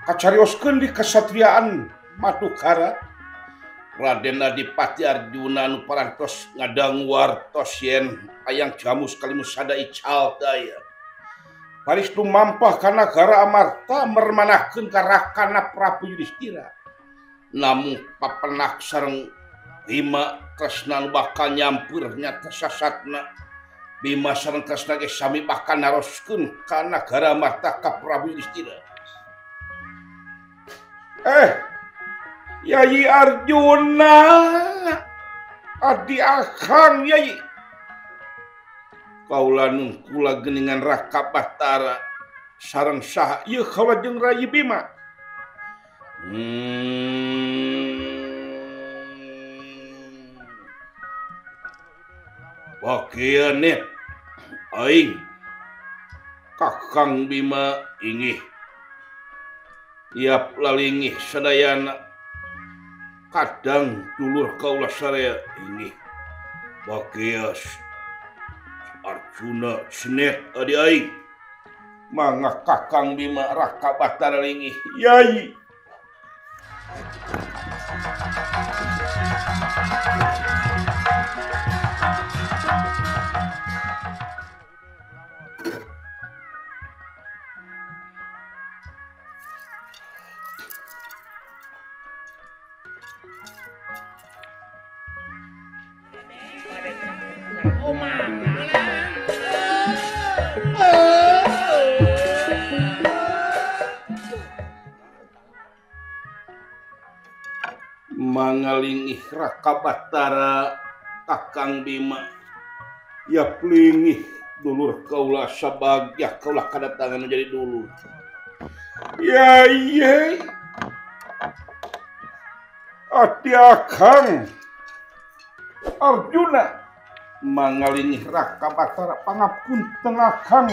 Kacarioskeun di kasatriaan Madukara. Raden Adipati Arjuna nu parantos ngadangu wartos yen hayang jamus kalimus sada ical daya. Baris tumampah ka nagara Amarta mermanahkeun ka rakana Prabu Yudhistira. Namung papenak sareng Bima Kresna nu bakal nyampur nyata sasatna. Bima sareng Kresna ge sami bakal naroskeun ka nagara Amarta ka Prabu Yudhistira. Yayi Arjuna, adi akang Yayi. Kaula nungkula geningan Raka Batara sareng saha ieu kaula jeung Rayi Bima. Bagian net aing Kakang Bima ingih. Iap lalingih sadayana. Kadang dulur kaula saraya ini bagias Arjuna senet adi aing mangga Kakang Bima Raka Batara lingih Yai. Mangalingih Raka Batara Kakang Bima ya plingih dulur kaula sabagya kaula kadatangan menjadi dulur. Ya ye ati akang Arjuna mangalingih Raka Batara pangapunten akang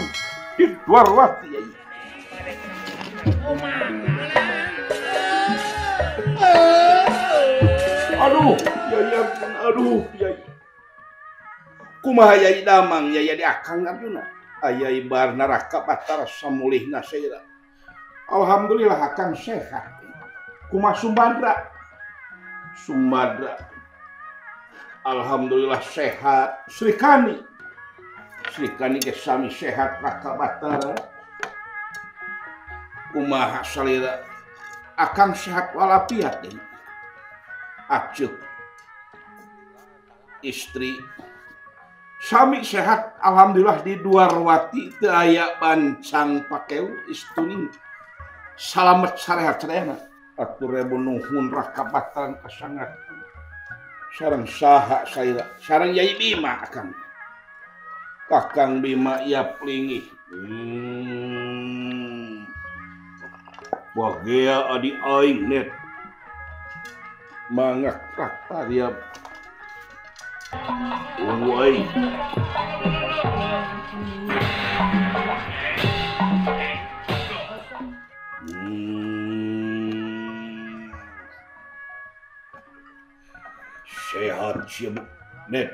di Dwarwati ya. Aduh, Yai, aduh, Yai. Kumaha Yai damang Yai di akang Arjuna. Aya ibarna Raka Batara samulihna saira. Alhamdulillah akang sehat. Kumaha Sumbadra? Sumbadra. Alhamdulillah sehat. Srikani. Srikani ge sami sehat Raka Batara. Kumaha salira? Akang sehat walafiat deui. Acuk istri sami sehat alhamdulillah di Dwarwati teu aya bancang pakeu istuning salamet sarehat sadayana. Atur rebu nuhun Raka Batara kasangat sareng saha saira sareng Yai Bima akang. Kakang Bima ya plingih. Bagea adi aing net mangga Raka ungu aing. Sehat sia net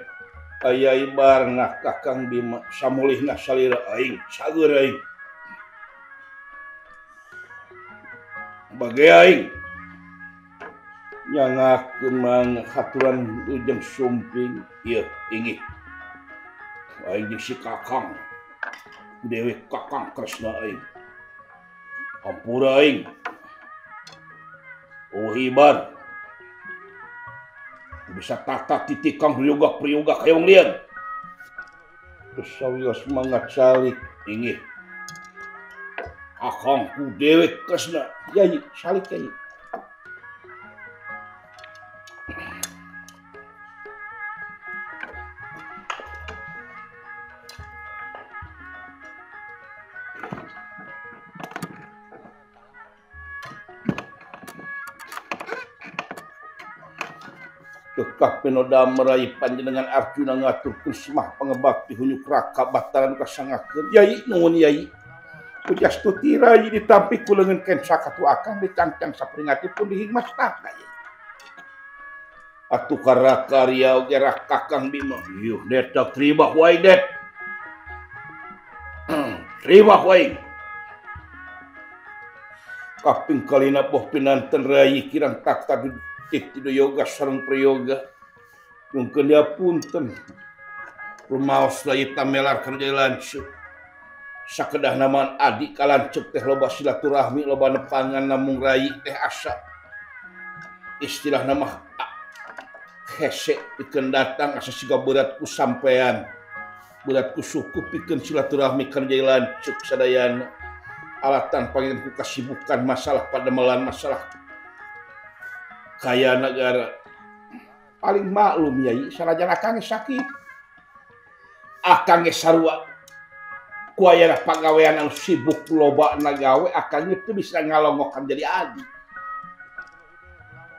aya ibarna Kakang Bima samulihna salira aing cager aing. Bagea aing nyangakeun mang haturan ujang sumping ieu ingih aing jeung si Kakang dewe Kakang Kresna aing hampura aing oh ibar bisa tata titikang priyoga priyoga kaya wong lian terus sawios semangat salik ingih Kakang ku dewe Kresna Yai salik Yai. Kekah penoda meraih panjenengan Arjuna ngaturkeun semah pangebakti hunyuk Raka Batara nu kasangakeun. Yai nuhun Yai. Pujastuti rai ditampi ku leungeun kenca katu akang dicangcang saperingatipun dihingmas tahta Yai. Atuh karya oge Kakang Bima. Yuh det terima ku aing det. Terima ku aing. Kaping kalina boh pinanten rai kirang takta ti yoga sareng prayoga. Nyungkeun diapunten. Rumaos rai tamelar kana jadi lanceuk. Sakedah namaan adi ka lanceuk teh loba silaturahmi, loba nepangan namung rai teh asa. Istilah nama hese pikeun datang asa siga berat ku sampean. Berat ku suku pikeun silaturahmi kana jadi lanceuk sadayana. Alatan panggil ku kasibukan masalah pademelan masalah kaya negara paling maklum yai sanajan akang sakit akang ge sarua ku aya pagawean anu sibuk loba nagawe akang teu bisa ngalongokan jadi adi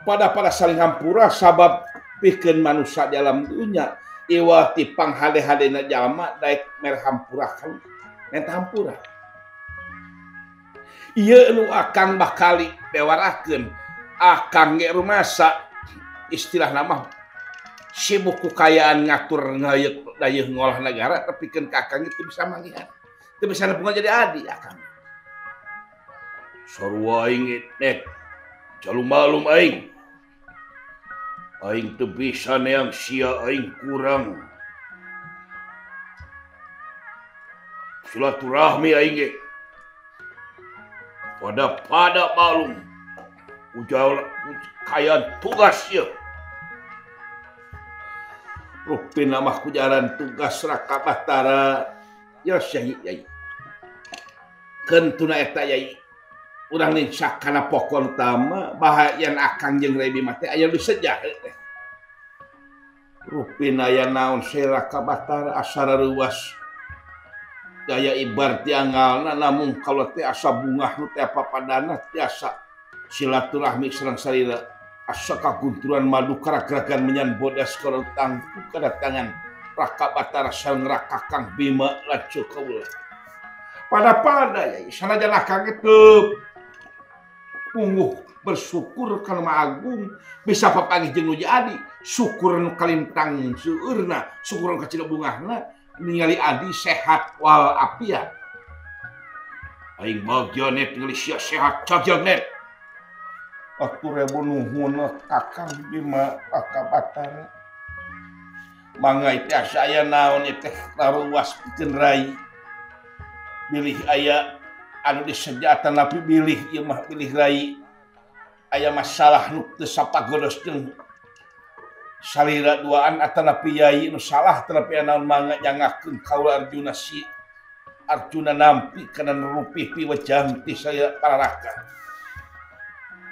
pada saling hampura sabab pikeun manusia di alam dunya iwati panghade-hadena jalma daek mere hampura kan menta hampura. Ieu nu akang bakali bewarakeun akang ge rumasa istilah nama sibuk ku kayaan ngatur ngayeuh dayeuh ngolah negara tapi keun ka akang teu bisa manggihan teu bisa nepungan jadi adi akang sarua aing nek jalum-malum aing aing teu bisa neang sia aing kurang silaturahmi aing ge pada malum ujal kayaan tugas ya rupina mah kujaran tugas Raka Batara ya syai yai kentuna eta yai urang lincak kana pokon utama bahayan akang jeung Rai Bima teh aya nu sejah teh rupina aya naon si Raka Batara asara reuas gaya ibar tiangalna namung kalau teh asa bungah nu teh papadana tiasa silaturahmi sareng salira asa kagunturan madu karagragan menyan bodas korotang kedatangan Raka Batara sareng Raka Kang Bima lanceuk kaula pada ya sanajan akang teu punguh bersyukur kana Maha Agung bisa papanggih jeung nu jadi syukur nu kalintang seueurna syukur nu kacida bungahna ningali adi sehat wal afiat. Aing bagja net ningali sia sehat cagja net. Atur ribu nuhun kakang Bima Raka Batara. Mangga teh asa aya naon teh laruas pikeun rai. Bilih aya anu disejatan tapi bilih ieu mah bilih rai. Aya masalah nu teu sapagodos jeung salira duaan atanapi yai nu salah tetapi naon mangga nyangakeun kaula Arjuna si Arjuna nampi kana rupih piwejang ti saya para raka.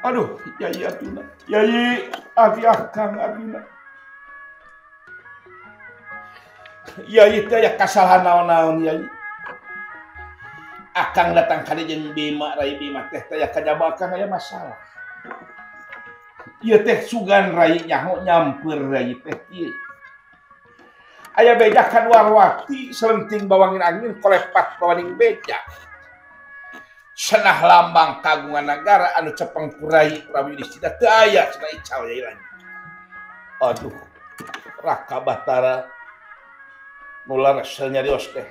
Aduh yai Arjuna, yai adi akang Arjuna. Yai teh aya kasalahan naon-naon yai. Akang datang ka jeung Bima Rai Bima teh teh aya kajaba akang aya masalah. Ieu teh sugan rai nyaho nyamper rai teh ieu. Aya beja ka Dwarwati selenting bawangin angin kolepat bawaning beja. Cenah lambang kagungan nagara anu cepeng ku Rai Prabu Yudhistira teu aya cenah ical yai lanjut. Aduh, Raka Batara nu laras nyarios teh.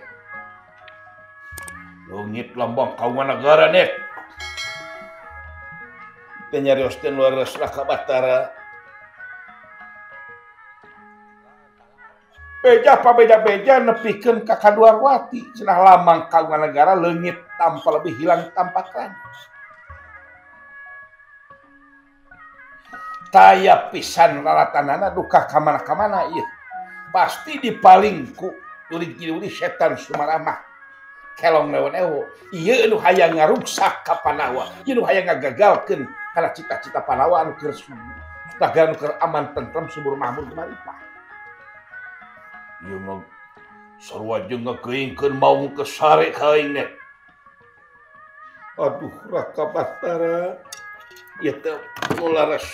Leungit lambang kagungan nagara nek. Nyarios teh luar Raka Batara. Beja pa beja-beja nepikeun ka Kadwarwati cenah lambang kagungan negara leungit tanpa lebih hilang tanpa kelana. Taya pisan lalatanana duka ka mana-kamana ieu. Pasti dipaling ku jurig-jurig setan sumaramah. Kelong lewon ewo ieu nu hayang ngaruksak ka Pandawa, ieu nu hayang ngagagalkeun kana cita-cita Pandawa anu keur nagara nu keur aman tentrem subur makmur gemaripah. Ieu mah sarua jeung ngageuingkeun maung ke sare ka aing nek. Aduh Raka Batara ieu teh nu laras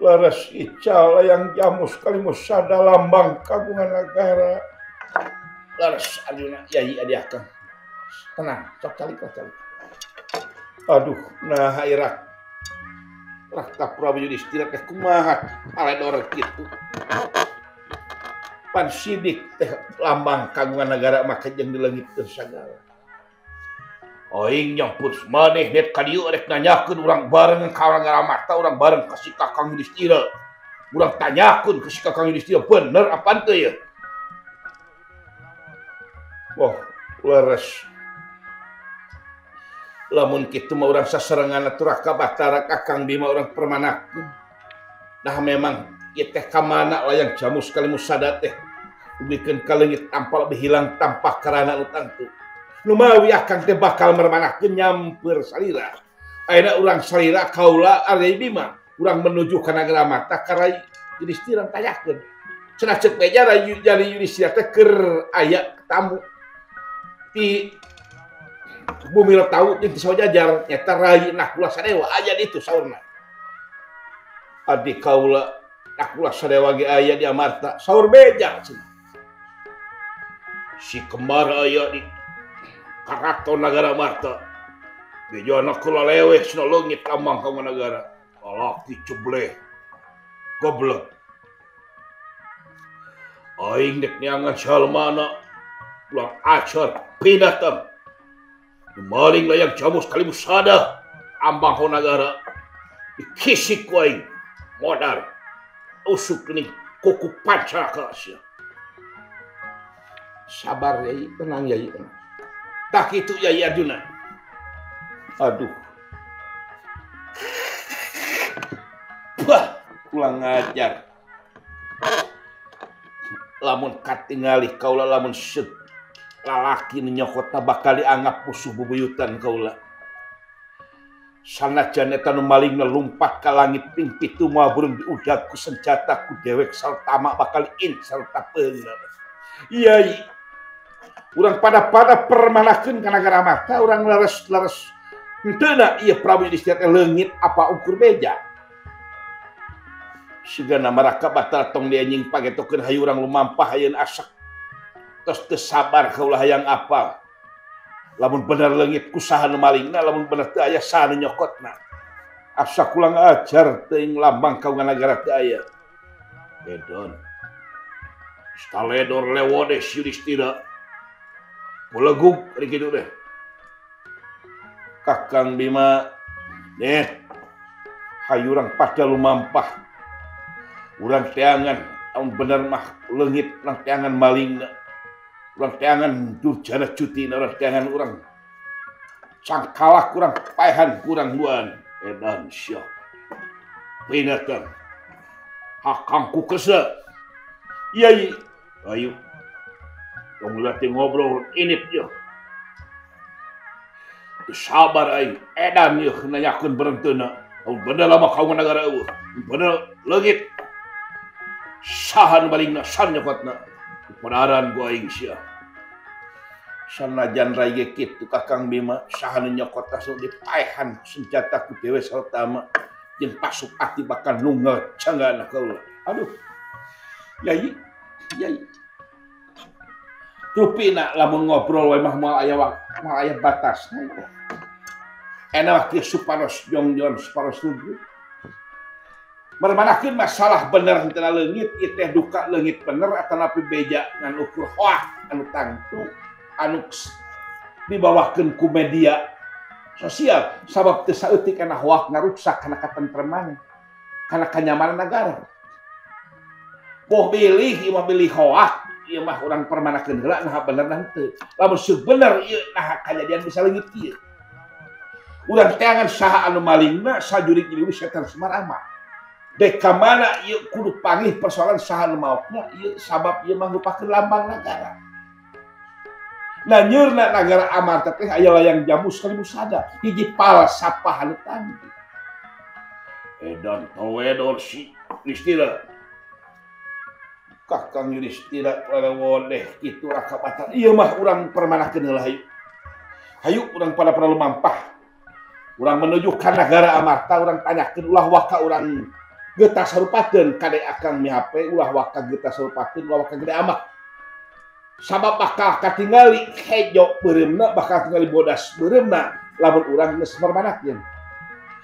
laras ical layang jamus kalimusada lambang kagungan nagara. Laras Arjuna yai adi akang tenang sok calik lah calik. Aduh nah irak Raka Prabu Yudhistira teh kumaha aledor kitu pan sidik teh lambang kagungan nagara maka jeung dileungitkeun sagala. Aing nyampur maneh net ka dieu rek nanyakeun urang bareng ka urang Amarta, urang bareng ka si Kakang Yudhistira. Urang tanyakeun ka si Kakang Yudhistira bener apaan teu ya? Wah, leres. Lamun kitu mah urang sasarengan atuh Raka Batara Kakang Bima urang permanakeun. Nah memang ieu teh ka mana layang jamus kalimusada teh. Ubikeun ka leungit tanpa lebih hilang tanpa karana nu tangtu. Lumawi akang teh bakal mermanakeun nyamper salira. Ayeuna urang salira kaula Arya Bima, urang menuju ka nagara Amarta ka Rai Yudhistira tanyakeun. Cenah ceuk beja Rai Yudhistira teh keur aya tamu ti Bumi Letawu jeung ti Sawajajar nyata Rai Nakula Sadewa aya di ditu saurna. Adi kaula Nakula Sadewa ge aya di Amarta, saur beja cenah. Si kembar aya di Karaton Nagara Amarta. Beja Nakula leweh cenah leungit ambang ka nagara. Lalaki cebleh. Goblok. Aing dek neangan salmana ulang acar pindah tem. Maling layang jamus kalimusada ambang ka nagara. Dikisik ku aing modar. Usuk geuning kuku pancaraka sia. Sabar yai, tenang yai. Tak itu Yai Arjuna. Aduh. Bah, kurang ngajar. Lamun katingali kaula lamun seut lalaki nu nyokotna bakal dianggap musuh bubuyutan kaula. Sanajan eta nu malingna lumpat ka langit ping pitu moal burung diudag ku senjata ku dewek saltama bakal incar tapeungna. Yai. Urang pada-pada permanakeun ka nagara Amarta, urang leres-leres henteu ieu Prabu Yudhistira teh leungit apa ukur beja. Sigana Raka Batara tong dianjing pagetokeun hayu urang lumampah hayeun asak. Tos teu sabar kaula hayang apal. Lamun bener leungit ku saha nu malingna, lamun bener teu aya saha nu nyokotna. Asa kurang ajar teuing lambang kaungan nagara teu aya. Edon. Staledor lewodes Yudhistira. Polegug ari kitu teh. Kakang Bima deh hayu urang pada lumampah. Urang teangan amun bener mah leungit urang teangan malingna. Urang teangan durjana cutina, urang teangan urang cangkalak urang paehan kurang duaan. Edan sia. Pinatang. Hakang ku kesa. Yai, ayo. Tong latih ngobrol inip yo. Sabar aing, edan yeuh nanyakeun berenteuna. Bener lama kaum nagara eueuh. Bener leungit. Saha nu balingna, saha nyokotna. Padaran ku aing sia. Sanajan rai ge kitu Kakang Bima, saha nu nyokot langsung dipaehan senjata ku dewe saltama jeung pasupati bakal nunggal canggana kaula. Aduh. Yai, yai. Rupina lamun ngobrol we mah moal aya moal aya batasna. Enak kieu suparos jongjon suparos tujuh. Mermanakeun masalah bener henteu leungit ieu teh duka leungit bener atanapi beja ngan ukur hoak anu tangtu anu dibawakeun ku media sosial sabab teu saeutik kana hoak ngaruksak kana katentreman kana kanyamanan nagara. Boh bilih ieu mah bilih hoak ieu mah urang permanakeun heula naha bener nah henteu. Lamun seuk bener ieu naha kajadian bisa leungit kieu. Urang teangan saha anu malingna sajurig jadi setan Semar amat. Dek ka mana ieu kudu panggih persoalan saha nu maokna ieu sabab ieu mah ngupakeun lambang nagara. Nah nyeurna nagara Amarta teh aya layang jamus kalimusada hiji palsafah anu tangtu. Edan tawedor si Yudhistira. Kakang Yudhistira lelewodeh kitu Raka Batara. Ieu mah urang permanakeun heula hayu. Hayu urang pada pada lumampah. Urang menuju ka nagara Amarta, urang tanyakeun ulah waka urang geutah sarupakeun kade akang mihape, ulah waka geutah sarupakeun, ulah waka gede amak. Sabab bakal katingali hejo beureumna, bakal tingali bodas beureumna lamun urang geus mermanakeun.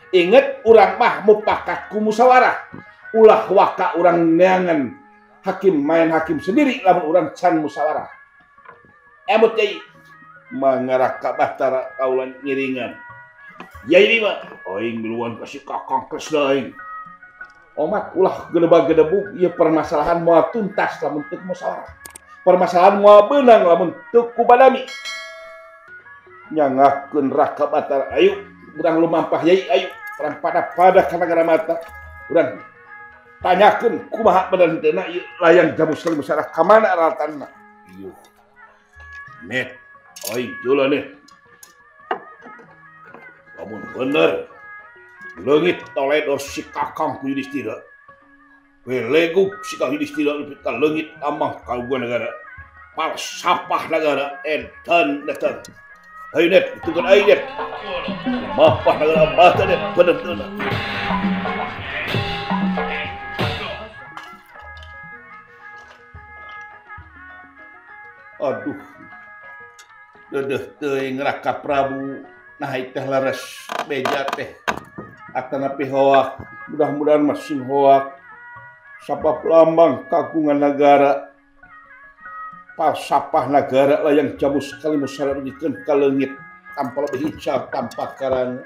Inget urang mah mupakat ku musyawarah. Ulah waka urang neangan hakim main hakim sendiri lamun urang can musyawarah. Emut yai Mangaraka Batara kaula ngiringan. Yai Bima, aing miluan ka si Kakang Kresna aing. Omat ulah gedebag-gedebug ieu permasalahan moal tuntas lamun teu musyawarah. Permasalahan moal beunang lamun teu ku badami. Nyangakeun Raka Batara, ayo urang lumampah yai, ayo urang pada-pada ka nagara mata. Urang tanyakeun kumaha bener henteu ieu layang Jamus Kalimusada ka mana raratanna. Ieu. Net, aing jeula net. Lamun bener leungit toledor si Kakang ku Yudhistira. Belegug si Kang Yudhistira nepi ka leungit tambah kagungan negara. Palsapah negara edan datang. Ayo net, itu kan ayo net. Mapah negara mata net, bener bener. Aduh, dedeh teuing Raka Prabu, nah teh leres beja teh. Atanapi hoak, mudah-mudahan masih hoak. Sabab lambang kagungan negara. Palsapah negara layang Jamus Kalimusada dugikeun ka leungit tanpa lebih hijau tanpa karang.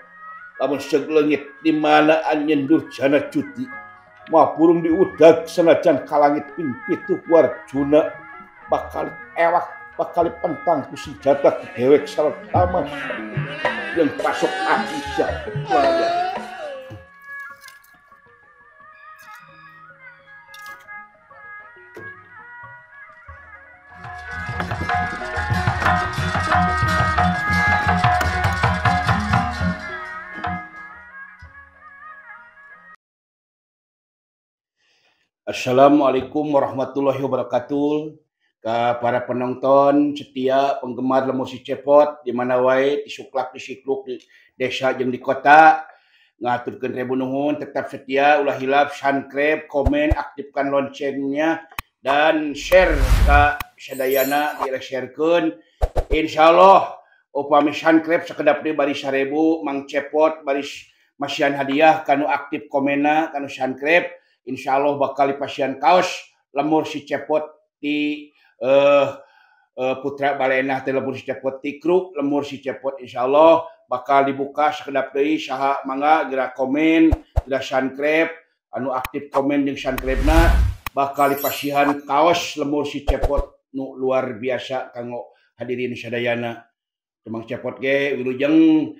Lamun seug leungit di mana anjeun durjana cuti. Moal purung diudag sanajan ka langit ping pitu warjuna bakal ewak bakal pentang ku senjata ku dewek sarta tamas jeung pasok api sia. Assalamualaikum warahmatullahi wabarakatuh. Ke para penonton setia penggemar Lembur Si Cepot di mana wae di suklak di sikluk di desa jeung di kota, ngaturkeun ribu nuhun, tetap setia ulah hilap subscribe, komen, aktifkan loncengnya dan share ka sadayana, di-sharekeun. Insyaallah upami subscribe sakedap deui bari 1000 Mang Cepot baris masihan hadiah kanu aktif komena kanu subscribe. Insyaallah bakal dipasihan kaos Lembur Si Cepot di Putra Balenah teh Lembur Si Cepot ti kru Lembur Si Cepot. Insyaallah bakal dibuka sakedap deui, saha mangga geura komen, geura subscribe, anu aktif komen jeung subscribe-na bakal dipasihan kaos Lembur Si Cepot nu luar biasa kanggo hadirin sadayana. Mang Cepot ge wilujeng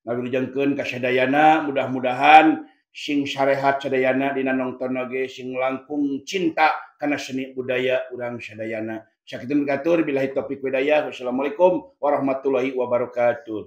ngawilujengkeun ka sadayana, mudah-mudahan sing sarehat sadayana dina nonton ge sing langkung cinta kana seni budaya urang sadayana. Sakitu katur billahi taufik hidayah. Wassalamualaikum warahmatullahi wabarakatuh.